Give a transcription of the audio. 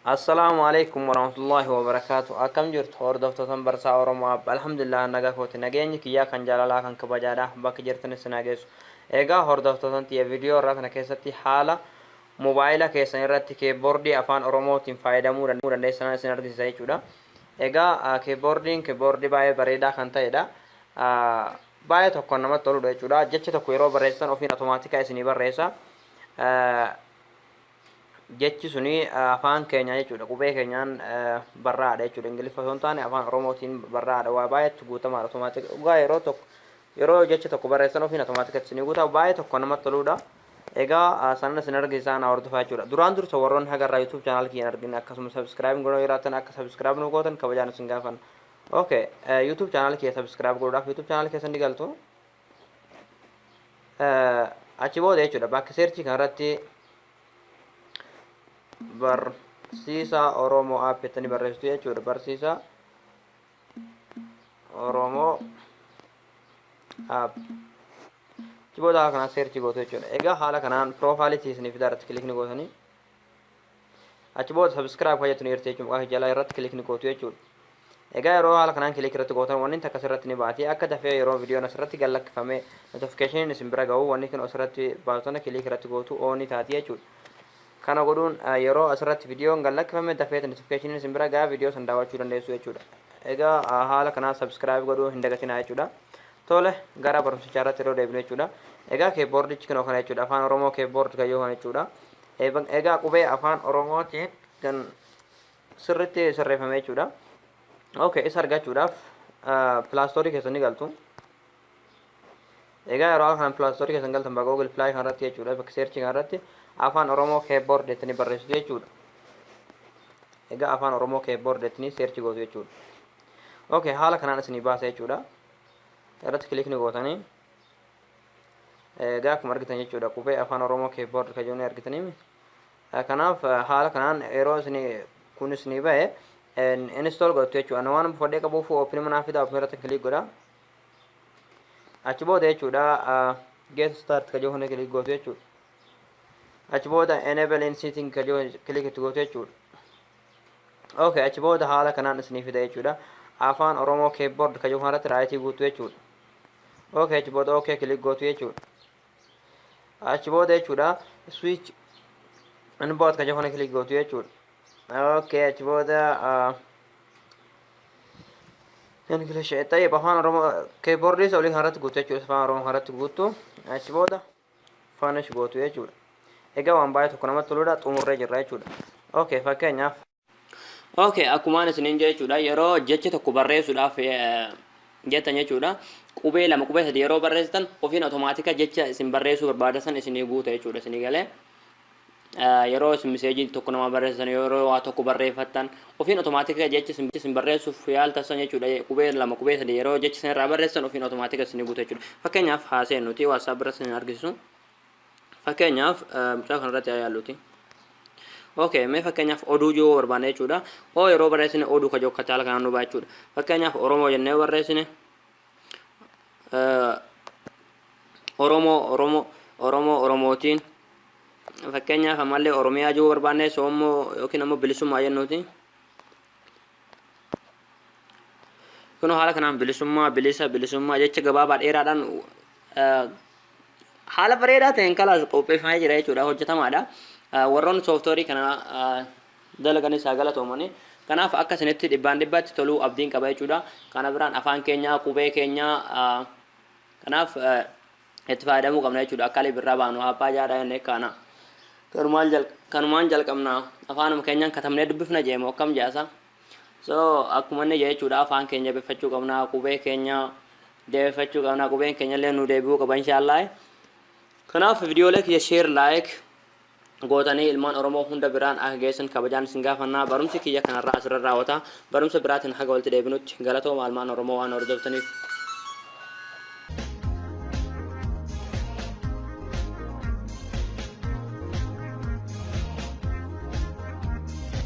Assalaamu alaikum warahmatullahi wabarakaatu. Akkam jirtu hordoftoota Barsaa Oromoo App? Alhamdulillah, nagaa kooti. Nageenyi kiyyaa kan jaalalaa kan kabajaadha. Bakki jirtanis sin hageessu. Egaa hordoftoota tiyya, viidiyoo irraa kana keessatti haala mobaayila keessan irratti keyboardii afaan Oromootiin fayyadamuu dandeessan isin argisiisa jechuudha. Egaa keyboardiin keyboardii baay'ee bareedaa kan ta'edha. Baay'ee tokko namatti toludha jechuudha. Jecha tokko yeroo barreessan ofiin automaatika isinii barreessa. Jechi suni afaan keenya jechuudha, qubee keenyaan barraa'aadha jechuudha. Ingiliffa osoo hin taane afaan Oromootiin barraa'aadha. Waa baay'eetti guutamaadha automaatik dhugaa. Yeroo tokko, yeroo jecha tokko barreessan ofiin automaatikatti isinii guutaa. Baay'ee tokko namatti toluudha. Egaa sanan isin argisiisaa, na hordofaa jechuudha. Duraan dursa warroonni hagarraa YouTube channel kiyyan argine akkasuma subscribe godhuu jiraatan akka subscribe nu gootan kabajaan isin gaafanna. Okay, YouTube channel kiyya subscribe godhuudhaaf YouTube channel keessan ni galtu. Achi booda jechuudha, bakka searchii kanarratti Barsiisaa Oromoo App jettanii barreessitu jechuudha. Barsiisaa Oromoo App. Achi booda haala kanaan searchii gootu jechuudha. Egaa haala kanaan profileii isinii fidaa, irratti click ni gootanii. Achi booda subscribe kan jettu ni jirti jechuudha. Maqaa jalaa irratti click ni gootu jechuudha. Egaa yeroo haala kanaan click irratti gootan wanni takka asirratti ni baati. Akka dafee yeroo viidiyoon asirratti gad lakkifame notificationiin isin bira ga'u wanni kun asirratti baatona click irratti gootu on ni taati jechuudha. Kana godhuun yeroo asirratti viidiyoon gad lakkifame dafee notificationiin isin bira ga'a, viidiyoo san daawwachuu dandeessu jechuudha. Egaa haala kanaan subscribe godhuu hin dagatinaa jechuudha. Tole, gara barumsichaa irratti yeroo deebinu jechuudha. Egaa keyboardichi kunoo kana jechuudha. Afaan Oromoo keyboard kayyoo kana jechuudha. Egaa qubee afaan Oromootiin kan sirriitti sirreeffame jechuudha. Okay, isa argachuudhaaf Play Storeii keessa ni galtu. Egaa yeroo haala kanaan Play Storeii keessan galtan, bakka Google Play kanarratti jechuudha, bakka searchii kanarratti afaan Oromoo keyboard jettanii barreessitu jechuudha. Egaa afaan Oromoo keyboard jettanii searchii gootu jechuudha. Okay, haala kanaan isinii baasa jechuudha. Irratti click ni gootanii. Egaa akkuma argitan jechuudha, qubee afaan Oromoo keyboard kan jedhu ni argitanii. Kanaaf haala kanaan yeroo isinii kun isinii bahe install godhattu jechuudha. Ani waan buufadhee qabuuf open manaa fida, open irratti click godha. Achi booda jechuudha, get start kan jedhu kana click gootu jechuudha. Achi booda enable in setting kan jedhu click itti gootu jechuudha. Okay, achi booda haala kanaan isinii fida jechuudha. Afaan Oromoo keyboard kan jedhu kanarratti rightii guutu jechuudha. Okay, achi booda okay click gootu jechuudha. Achi booda jechuudha, switch input kan jedhu kana click gootu jechuudha. Okay, achi booda English طيب afaan Oromoo keyboardii isa olii kanarratti guutu jechuudha. Afaan Oromoo kanarratti guutu. Achi booda finish gootu jechuudha. Egaa waan baay'ee tokko namatti toludha, xumurree jirra jechuudha. Okay, fakkeenyaaf. Okay, akkumaan isiniin jechuudha, yeroo jecha tokko barreessuudhaaf jettan jechuudha, qubee lama, qubee sadi yeroo barreessitan ofiin automaatika jecha isin barreessuu barbaadan san isinii guuta jechuudha, isinii galee. Yeroo isin messageii tokko nama barreessan, yeroo waa tokko barreeffattan, ofiin automaatika jecha isin barreessuuf yaaltan san jechuudha, qubee lama, qubee sadi yeroo jecha isin irraa barreessan ofiin automaatika isinii guuta jechuudha. Fakkeenyaaf haa seennuti WhatsApp irra isin argisiisu. Fakkeenyaaf mucaa kanarratti haa yaalluti. Okay, mee fakkeenyaaf oduu yoo barbaanne jechuudha. O yeroo barreessine oduu ka jokkatti haala kanaan nu ba'a jechuudha. Fakkeenyaaf Oromoo jennee yoo barreessine, Oromoo, Oromoo, Oromoo, Oromootiin, fakkeenyaaf ammallee Oromiyaa yoo barbaanne, soommoo yookiin ammoo bilisummaa jennuuti. Kun haala kanaan bilisummaa, bilisa, bilisummaa jecha gabaabaa dheeraadhaan haala bareedaa ta'een kalaas qopheeffamee jira jechuudha, hojjetamaadha. Warroonni softwareii kana dalaganis haa galatoomani. Kanaaf akka isinitti dhibbaan dhibbaatti toluu abdiin qaba jechuudha. Kana biraan afaan keenya, qubee keenya kanaaf itti fayyadamuu qabna jechuudha. Akka alii birraa baanu abbaa jaadhaa jennee kaana. Kanumaan jalqabna, afaanuma keenyaan katabnee dubbifna jeemu akkam jaasa. So akkuma inni jedhe jechuudha, afaan keenya jabeeffachuu qabna, qubee keenya jabeeffachuu qabna, qubeen keenya illee nu deebi'uu qaba inshaallah. Kanaaf viidiyoolee kiyya share, like gootanii ilmaan Oromoo hunda biraan akka geessan kabajaan isin gaafannaa. Barumsi kiyya kanarraa asirra raawwata. Barumsa biraatiin haga walitti deebinutti galatooma, ilmaan Oromoo, waan hordoftaniif.